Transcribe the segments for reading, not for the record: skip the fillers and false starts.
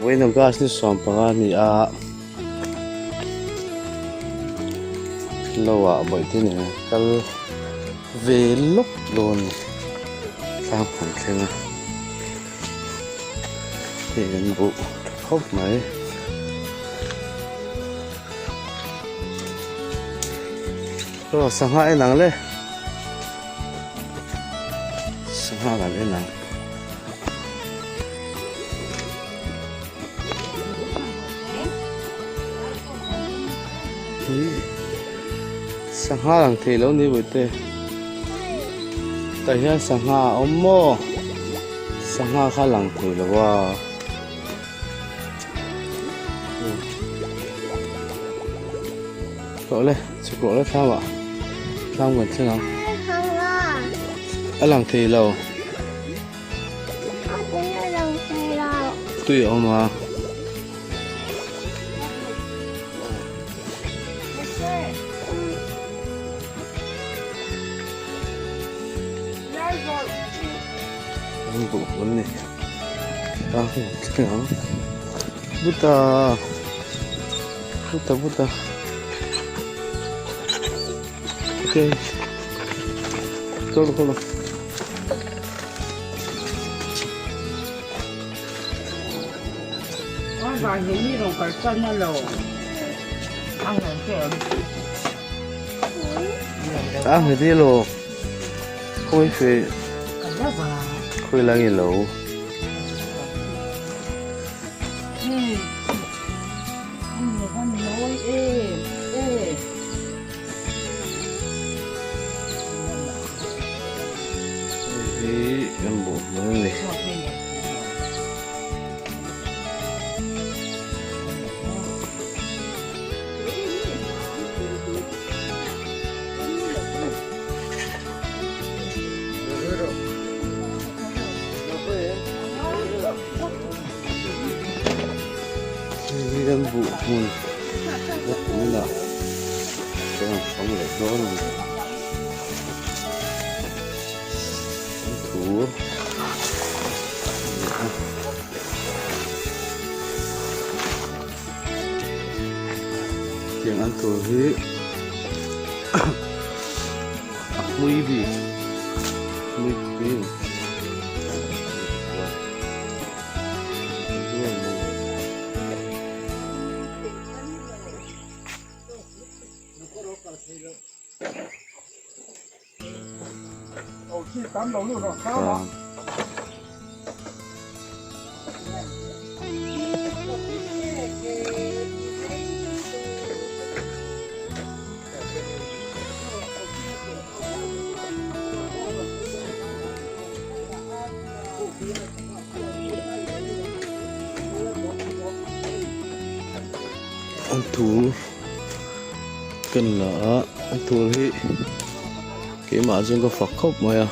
Vawiin August ni 15 a ni a, lo ah bawihte nen an kal ve lawk dawn a ni tlang kan thleng a hei an buh tha khawp mai. Aw sangha en ang le sangha kan en ang. Sangha lang thei lo ni bawihte tah hian sangha a awm maw sangha kha lang thei lo a. Hlawh le chhuk rawh le thlam ah thlam kan thleng ang a lang thei lo tui a awm a. An buh hmun a ni tlang hi an thleng ang buta buta buta ok chawlh khawlh a. A nghet i lo khawi fe khawi lai nge lo. Hei hi kan buh hmun a ni. Hei hi kan buh hmun a tunah kan han fang leh dawn a ni. An thur a ni a. Tiang an tur hi a hmui bik hmui tui a ni. An thur kan la a an thur hi keimah chuan ka fak khawp mai a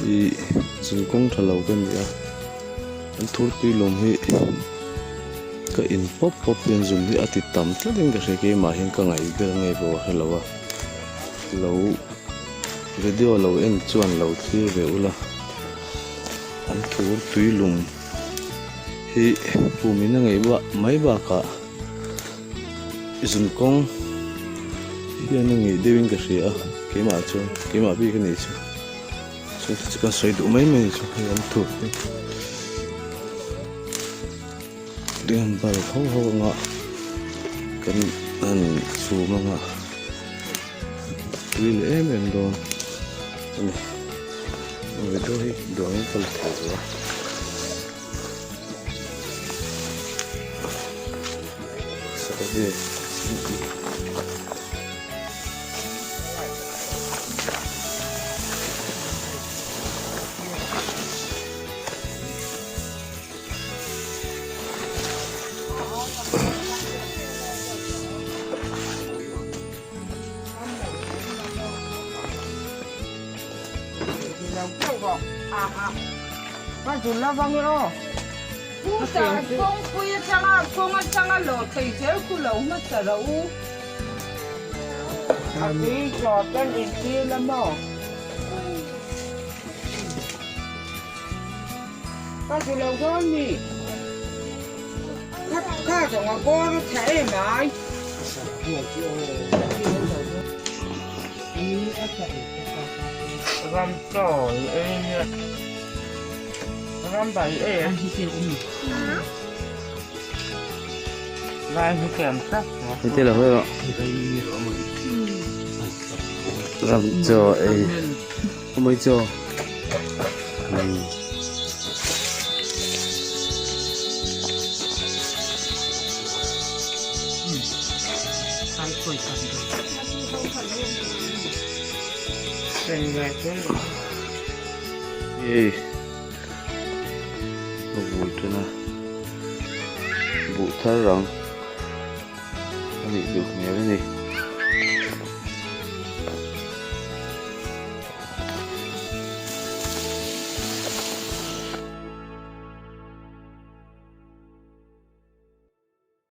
ih zun kawng tha lo ka ni a an thur tui lawm hi ka in pawp pawp hian zun hi a ti tam tlat in ka hria keimah hian ka ngaih ber nge pawh ka hre lo a lo video lo en chuan lo thlir ve ula an thur tui lum hi pum in a ngaih bak mai bakah zun kawng hian a ngeih deuhin ka hria a keimah chuan keimah bik a nih chu chu chu ka sawi duh mai mai a ni chu hei an thur te tui an bal ho ho anga kan han chhum anga tui leh em em dawn a ni video hi duh angin ka la thei lo a. Kawngpui atanga kawng atanga lawh thei zel khu lo hmasa rawh u. A tui zawh ten intir la maw? Ka duh lo dawn mi? Kha zawng a kawr a tha em ai. Ram chawi ei nia. Ram bai ei a. Lai hi kem tlat. Heti lo hei rawh. Ram chaw ei. Mai chaw. Hei a vui tan a buh thar rang a nih duh hmel a ni.